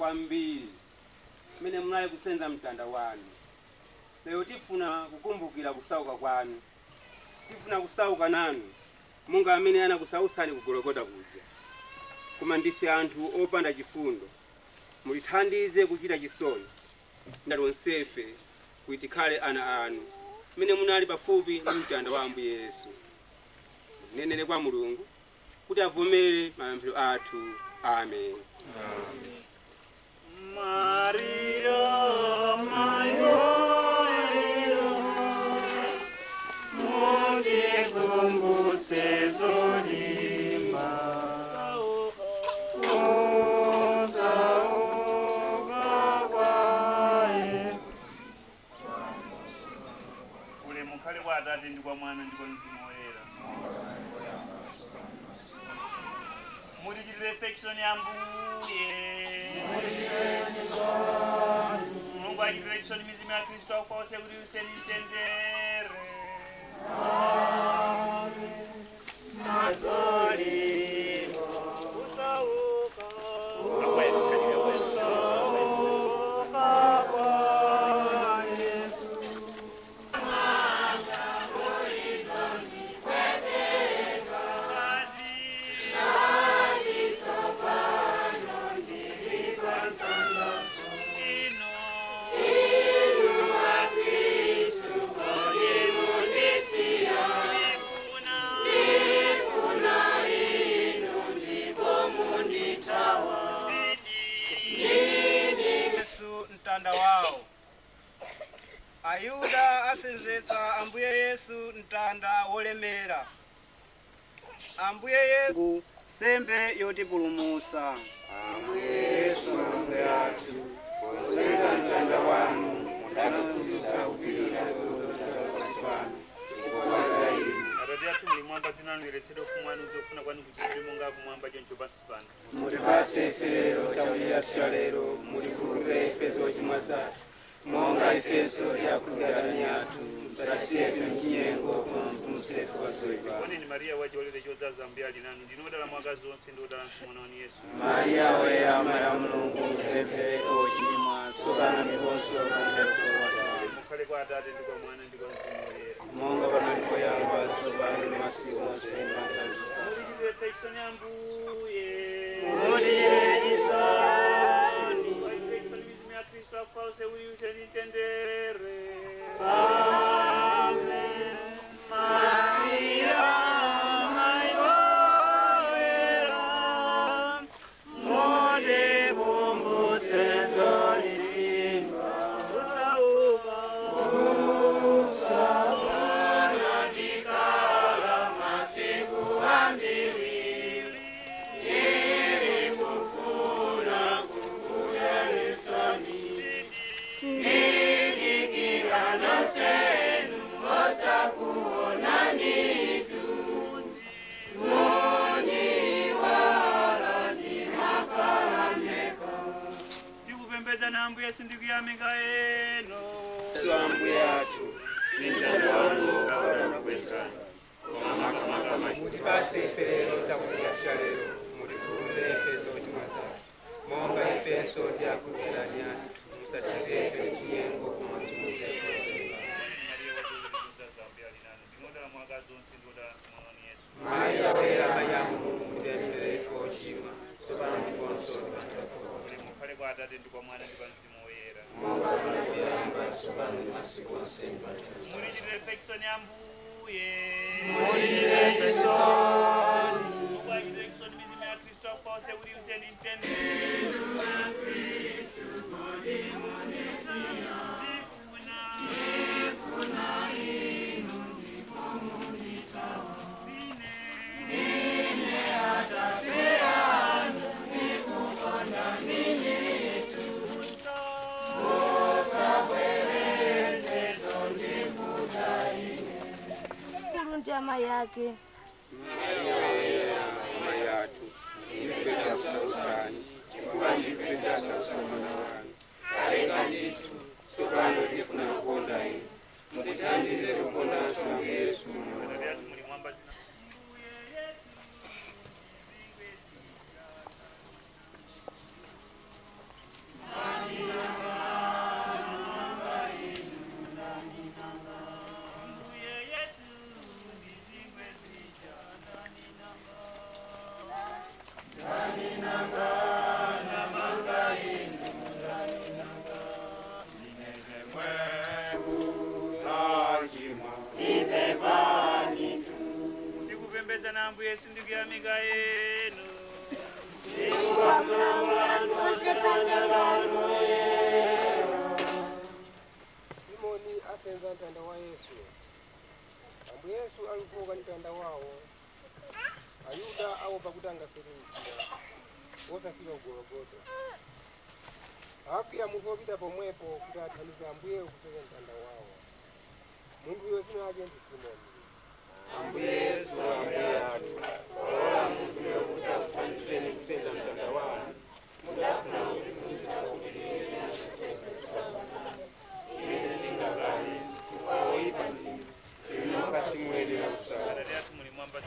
kwambiri mmene munali kusenza mtanda wanu. Lero tifuna kukumbukira kusauka kwanu, tifuna kusauka nanu monga amene anakusautsani ku Gologota kuja. Koma ndife anthu opanda chifundo, mutithandize kuchita chisoni ngati onsefe kuti tikhale ana anu mmene munali pafupi ndi mtanda wa Ambuye Yesu. Nenere kwa Mulungu kuti avomere mapemphero athu. Amen. Maria, Maria, mundikumbutse zolimba, kusauka kwaye. Ulemu ukhale kwa Atate ndi kwa Mwana ndi kwa Mzimu Woyera. Mutichitire affection ya Ambuye. Mulungu achitire chisoni mizimu ya Khristu akufa onse kuti iwuse mtendere. Mazolimba, kusauka, kusauka kwa Yesu. Yesu mtanda wawo. Ayuda asenzetsa Ambuye Yesu mtanda wolemera. Ambuye Yesu sembe yotipulumutsa. Ambuye Yesu Ambuye athu, posenza mtanda wanu mudatiphunzitsa kupirira zovuta pansi pano chifukwa inu. Atate athu muli mwamba, dzina lanu liyeretsedwe, ufumu wanu udze, kufuna kwanu kuchitidwe monga kumwamba choncho pansi pano. Mutipatse ife lero chakudya chathu cha lero, mutikhululukire ife zochimwa zathu monga ifenso tikhululukira adani athu, musatisiye ife mchinyengo koma mutipulumutse ife kwa zoyipa. Oneni Mariya wachisomo chodzaza, Ambuye ali nanu, ndinu odala mwa akazi onse, ndi odalanso mwana wanu Yesu. Mariya woyera, amayi a Mulungu, mutipempherere ochimwa, tsopano ndiponso pa nthawi ya kufa. Mukhale kwa Atate ndi kwa Mwana ndi kwa Mzimu Woyera. Monga panali poyamba, tsopano ndi masiku onse, ndi pa nthawi zonse. Mutichitire affection ya Ambuye. Mutichitire chisoni. Mutichitire chisoni mizimu ya Khristu akufa onse kuti iwuse mtendere. Amen. Maria, Maria, mundikumbutse zolimba, kusauka, kusauka ndikala masiku ambiri, ndiri kufuna kukudalitsani, ndidikira nonsenu osakuonanitu, muniwala ndimakhala ndekha. Tikupembedzani Ambuye Yesu ndikuyamika eno. Yesu Ambuye athu, mtanda wanu anakwezani. Mutipatse ife lero chakudya cha lero, mutikhululukire ife zochimwa zathu monga ifenso tikhululukira adani athu, musatisiye ife mchinyengo koma mutipulumutse ife kwa zoyipa. Mariya wachisomo chodzaza, Ambuye ali nanu, ndinu odala mwa akazi onse, ndi odalanso mwana wanu Yesu. Mariya woyera, amayi a Mulungu, mutipempherere ife ochimwa, tsopano ndiponso pa nthawi ya kufa. Ulemu ukhale kwa Atate ndi kwa Mwana ndi kwa Mzimu Woyera. Monga panali poyamba, tsopano ndi masiku onse, ndi pa nthawi zonse. Mutichitire affection ya Ambuye. Mutichitire chisoni. Mulungu achitire chisoni mizimu ya Khristu akufa onse kuti iwuse mtendere. Ndifuna ine Atate anu ndikukondanitu, musabwereze zondivuta ine. Mkulu ndi amayi ake. Mariya woyera, amayi athu, ndife tasautsani chifukwa ndife tasautsa mwana wanu. Kaleka ndithu tsopano tifuna kukonda inu, mutithandize kukondanso Ambuye Yesu mwana Atate wanu. athu muli mwamba, dzina Ambuye Yesu ndikuyamika inu. Simoni asenza mtanda wa Yesu. Ambuye Yesu alikuwa mtanda wawo. Ayuda aopa kuti angafere mjira osafika ku Gologota. Akwiya munthu wopita pomwepo kuti athandize Ambuyeyo kusenza mtanda wawo. Munthuyo dzina lake ndi Simoni. Ambuye Yesu, Ambuye athu, olola munthuyo kuti akuthandizeni kusenza mtanda wanu. Mudafuna kutiphunzitsa kuti tiyenera kusenza kusauka. Ine sindingakane, chifukwa woyipa ndinu, inu nokha simuyenera kusauka. Atate athu muli mwamba.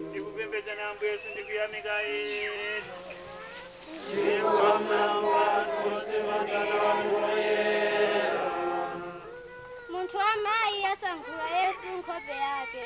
Ndikupembedzani Ambuye Yesu ndikuyamika inu. Munthu amayi asankhula Yesu nkhope yake.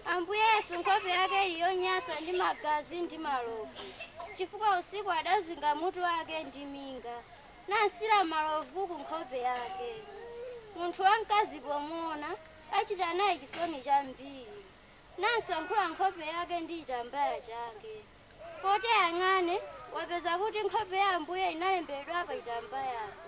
Ambuye Yesu nkhope yake ili yonyansa ndi magazi ndi malovu, chifukwa usiku adazinga mutu wake ndi minga, nasira malovu ku nkhope yake. Munthu wamkazi pomuona achita naye chisoni chambiri, nasankhula nkhope yake ndi chitambala chake. Poti ayang'ane wapeza kuti nkhope ya Ambuye inalembedwa pa chitambayacho.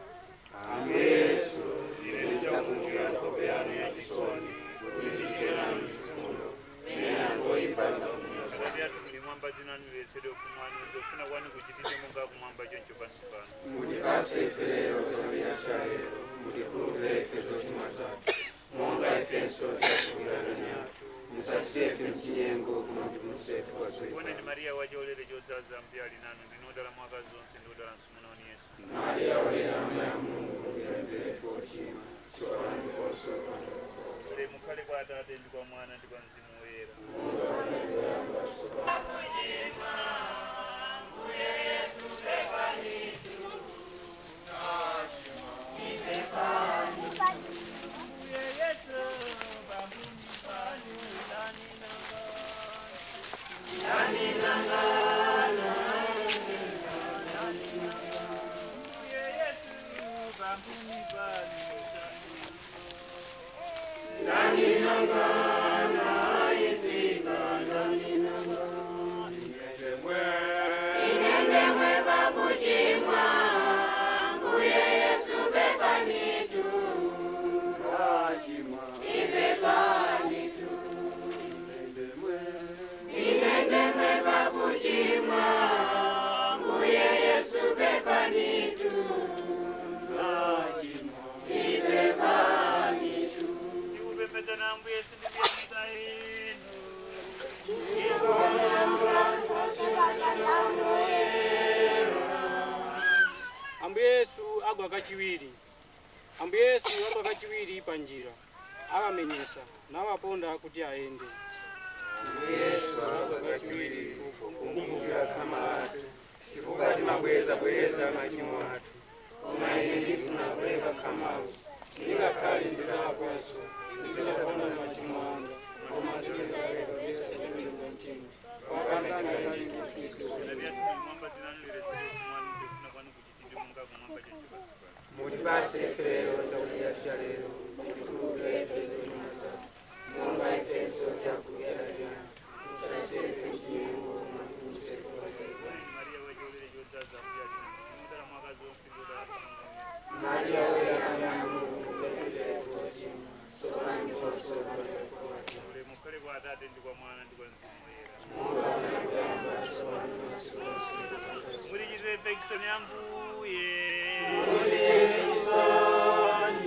Ambuye Yesu, ine ndidzakumbukira nkhope yanu yachisoni kuti ndichite nanu chifundo. Ine nangoyipa zafunisa. Atate athu muli mwamba, dzina lanu liyeretsedwe, ufumu wanu udze, kufuna kwanu kuchitidwe monga kumwamba choncho pansi pano. Mutipatse ife lero chakudya cha lero. Mutikhululukire ife zochimwa zathu, monga ifenso tikhululukira adani athu. Musatisiye ife mchinyengo, koma mutipulumutse ife kwa zoyipa. Tikuoneni Mariya wachisomo chodzaza, Ambuye ali nanu, ndinu odala mwa akazi onse, ndi odalanso mwana wanu Yesu. Mariya woyera, amayi a Mulungu, mutipempherere ife ochimwa, tsopano ndiponso pa nthawi. Ulemu ukhale kwa Atate ndi kwa Mwana ndi kwa Mzimu Woyera. Ndikupembedzani Ambuye Yesu ndikuyamika inu. Ambuye Yesu agwa kachiwiri. Ambuye Yesu agwa kachiwiri pa njira, awamenyesa nawaponda kuti ayende. Ambuye Yesu agwa kachiwiri kukumbukira khama lathu, chifukwa timabwereza bwereza machimo athu. Koma ine ndifuna kuleka khamalo, ndingakhale ndizalakwanso, sindidzaponda machimo anga, koma sindidzaleka kuyesa tembenuka mtima. Popanda ngati Khristu. Atate athu muli mwamba, dzina lanu liyeretsedwe, ufumu wanu udze, kufuna kwanu kuchitidwe monga kumwamba choncho pansi pano. Mutipatse ife lero chakudya cha lero. Mutikhululukire ife zochimwa zathu, monga ifenso tikhululukira adani athu. Musatisiye ife mchinyengo, koma mutipulumutse ife kwa zoyipa. Tikuoneni Mariya wachisomo chodzaza, Ambuye ali nanu, ndinu odala mwa akazi onse, ndi odalanso mwana wanu Yesu. Mariya woyera, amayi a Mulungu, mutipempherere ife ochimwa, tsopano ndiponso pa nthawi ya kufa kwathu. Ulemu ukhale kwa Atate ndi kwa Mwana ndi kwa Mzimu Woyera. Monga panali tsopano ndi masiku onse. Mutichitire chisoni Ambuye.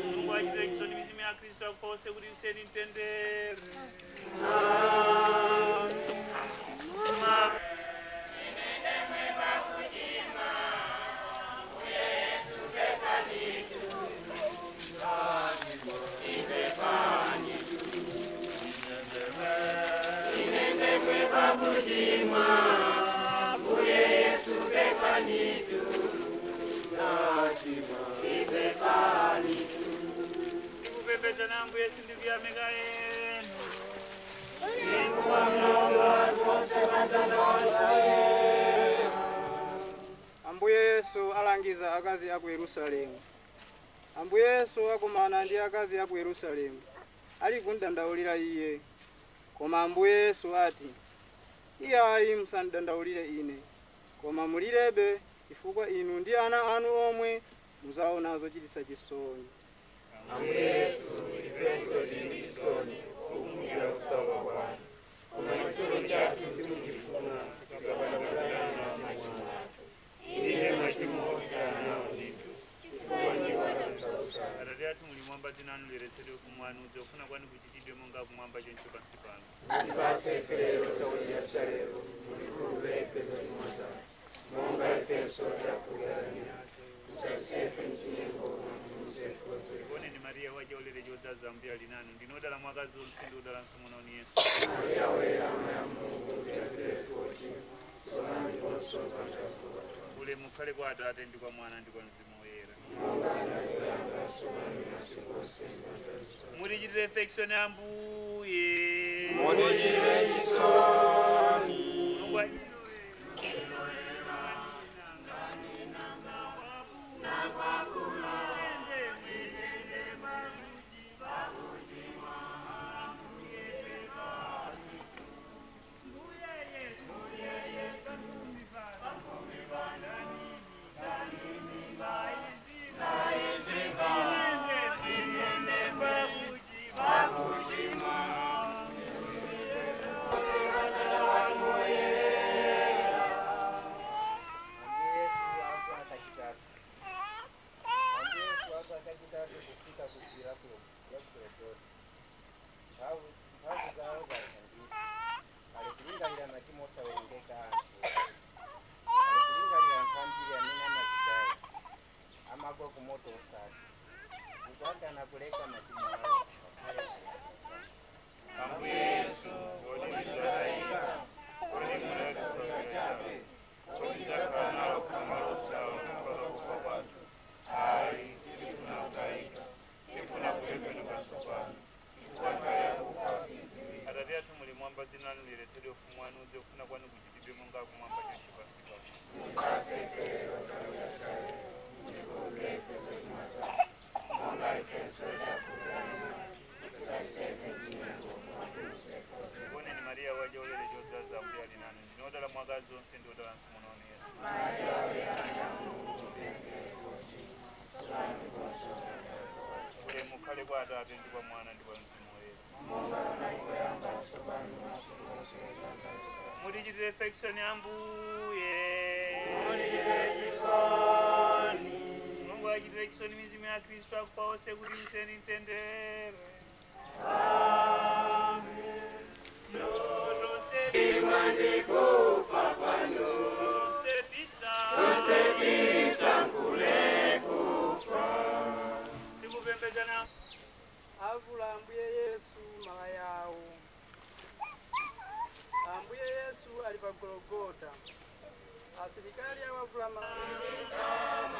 Mulungu achitire chisoni mizimu ya Khristu akufa onse kuti iwuseni mtendere. Ine ndemwe pakuchimwa, Ambuye Yesu. Ndikwakuchimwa, Ambuye Yesu pepanitu, ipepanitu. Tikupembedzana Ambuye Yesu ndikuyamika enu. Ambuye Yesu alangiza akazi aku Yerusalemu. Ambuye Yesu akumana ndi akazi aku Yerusalemu ali kundandaulira iye. Koma Ambuye Yesu ati, iyayi musandandaulire ine, koma mulirebe chifukwa inu ndi ana anu omwe muzaona zochititsa chisoni. Ambuye Yesu, ifenso tili ndi chisoni pokumbukira kusauka kwanu. Koma chisomo chathu simuchifuna tikapanda kudana na machimo athu. Ine machimo okhala nawo ndithu, chifukwa ndiwo adamusautsa. Atate athu muli mwamba, dzina lanu liyeretsedwe, ufumu wanu udze, kufuna kwanu kuchitidwe monga kumwamba choncho pansi pano. Mutipatse ife lero chakudya cha lero, mutikhululukire ife zochimwa zathu, monga ifenso tikhululukira adani athu. Musatisiye ife m'chinyengo, koma mutipulumutse ife kwa zoyipa. Tikuoneni Mariya wachisomo chodzaza, Ambuye ali nanu, ndinu odala mwa akazi onse, ndi odalanso mwana wanu Yesu. Mariya woyera, amayi a Mulungu, mutipempherere ife ochimwa, tsopano ndiponso pa nthawi ya kufa kwathu. Ulemu ukhale kwa Atate ndi kwa Mwana ndi kwa Mzimu Woyera. Monga inali poyamba, tsopano ndi masiku onse, ndi pa nthawi zonse. Mutichitire affection Ambuye. Mutichitire chisoni. Mulungu Ambuye Yesu agwa kachitatu. Ambuye Yesu agwa kachitatu kufika ku phiri la ku Gologota. Mphamvu zawo zatha ndithu. Ali kulingalira machimo osawerengeka a anthu onse. Ali kulingalira anthu ambiri amene amazitaya, amagwa ku moto osatha. Kukakana kuleka machimo awo ngakhale ali akufa. Ambuye Yesu, kodi tidzatayika? Kodi munatisautsa chabe? Kodi tidzakhala nalo khama lopsawa mpaka kufa kwathu? Ayi, sitifuna kutayika, tifuna kutembenuka tsopano, chifukwa nthawi yakufa sidziwika. Atate athu muli mwamba, dzina lanu liyeretsedwe, ufumu wanu udze, kufuna kwanu kuchitidwe monga kumwamba choncho pansi pano. Mutipatse ife lero chakudya cha lero, mutikhululukire ife zochimwa zathu, monga ifenso tikhululukira adani athu. Musatisiye ife m'chinyengo, koma mutipulumutse ife kwa zoyipa. Tikuoneni Mariya wachisomo chodzaza, Ambuye ali nanu, ndinu odala mwa akazi onse, ndi odalanso mwana wanu Yesu. Mariya woyera, amayi a Mulungu, mutipempherere ife ochimwa, tsopano ndiponso pa nthawi ya kufa kwathu. Ulemu ukhale kwa Atate ndi kwa Mwana ndi kwa Mzimu Woyera. Monga panali poyamba, tsopano ndi masiku onse, ndi pa nthawi zonse. Mutichitire affection Ambuye. Mutichitire chisoni. Mulungu achitire chisoni mizimu ya Khristu akufa onse kuti iwuseni mtendere. Ndikufa pano, tusepisa nkule kufa. Tikupembedzana Avula Ambuye Yesu malaya awo. Ambuye Yesu ali pa Gologota. Asilikali awavula malaya.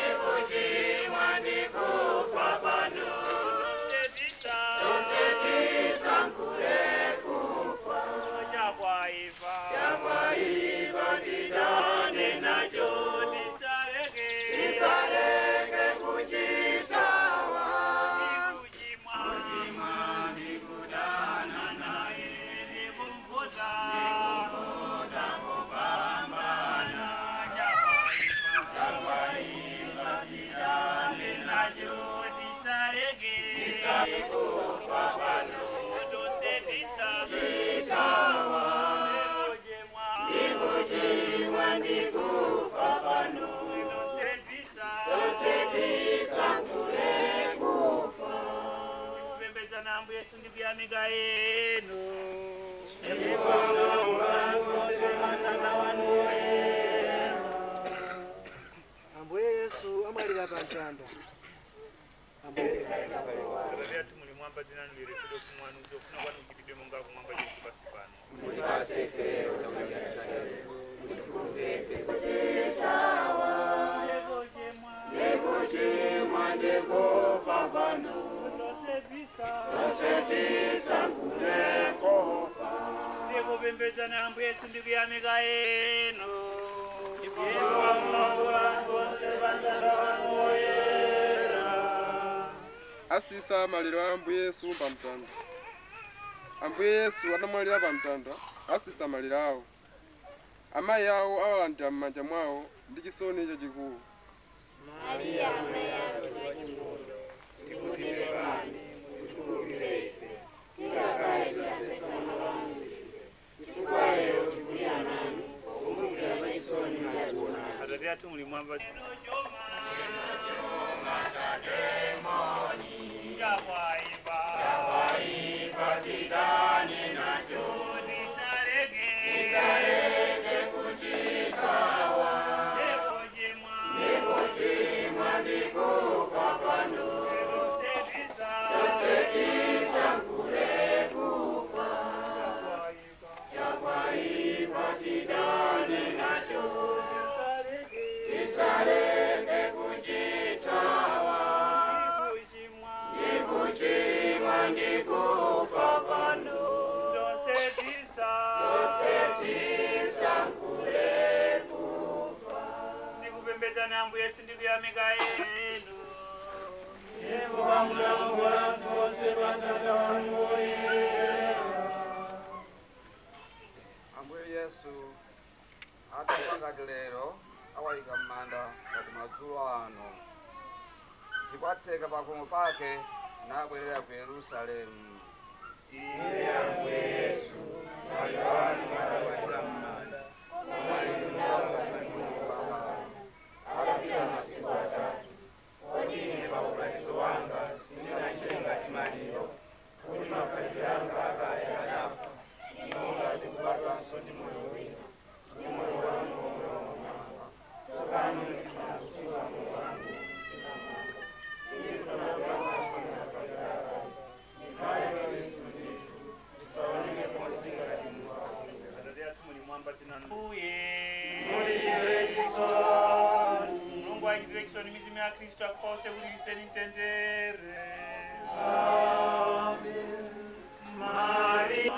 Ndikuchimwa ndikufa pano, tusepisa nkule kufa. Chakwaiva tidane nacho, tisaleke kuchitawa. Kuchimwa ndikudana naye, ndikuvuta kupambana. Chakwaiva tidane nacho, tisaleke kufa pano, chitawa. Ndikuchimwa ndikufa pano, tusepisa nkule kufa. Tikupembedzana Ambuye Yesu ndikuyamika enu. Ambuye Yesu amwalira pa mtanda. Ambuye Atate athu muli mwamba dzina lanu liyeretsedwe ufumu wanu udze kufuna kwanu kuchitidwe monga kumwamba choncho pansi pano. Mutipatse ife lero chakudya cha lero, mutikhululukire ife Ndikuchimwa ndikufa kwanu, tosetisa nkulekufa. Ndikupembedzani Ambuye Yesu ndikuyamika inu. Asisa maliro a Ambuye Yesu pamtanda. Ambuye Yesu atamwalira pamtanda, asisa maliro awo. Amayi awo awalandira m'manja mwawo ndi chisoni chachikulu. Mariya amayi athu achifundo, Tikupemphani mutikhululukire ife tingakale tidamvetsa mawu anu, chifukwa lero tikulira nanu pokumbukira zachisoni munazionani. Atate athu muli mwamba. Chakwaipa. Chakwaipa tidane nacho, Tisaleke. tisaleke kuchitawa. Ndikuchimwa. Ndikuchimwa ndikufa kwanu, Tosetisa. tosetisa nkulekufa. Chakwaipa. Chakwaipa tidane nacho, tisaleke kuchitawa. Ndikuchimwa. Ndikuchimwa ndikufa kwanu, Tosetisa. tosetisa nkulekufa. Ndikupembedzani Ambuye Yesu ndikuyamika inu. Ambuye Yesu atafa ngati lero awayika m'manda ngati madzulo ano, ndipo atseka pakhomo pake nabwerera ku Yerusalemu. Ine Ambuye Yesu, maliro anu adawayika m'manda, koma inu munawapachikidwa atapita masiku 3. Kodi ine pa ubatizo wanga sindinachite ngati maliro, kuti makhalidwe anga akale anafa, monga ndikubadwanso ndi moyo wina, ndi moyo wanu omwe wamwamba? Tsopano ndifuna kusunga moyo wangu mtima mwanga, sindifuna kuyanganso ndi makhalidwe akale. Ndikhale Khristu ndithu, ndisaoneke konse ngati munthu wakunja. Atate athu muli mwamba dzina lanu. Mbuye. Mulire chisoni. Mulungu achitire chisoni mizimu ya Khristu akufa onse kuti iseni mtendere. Amen. Maria.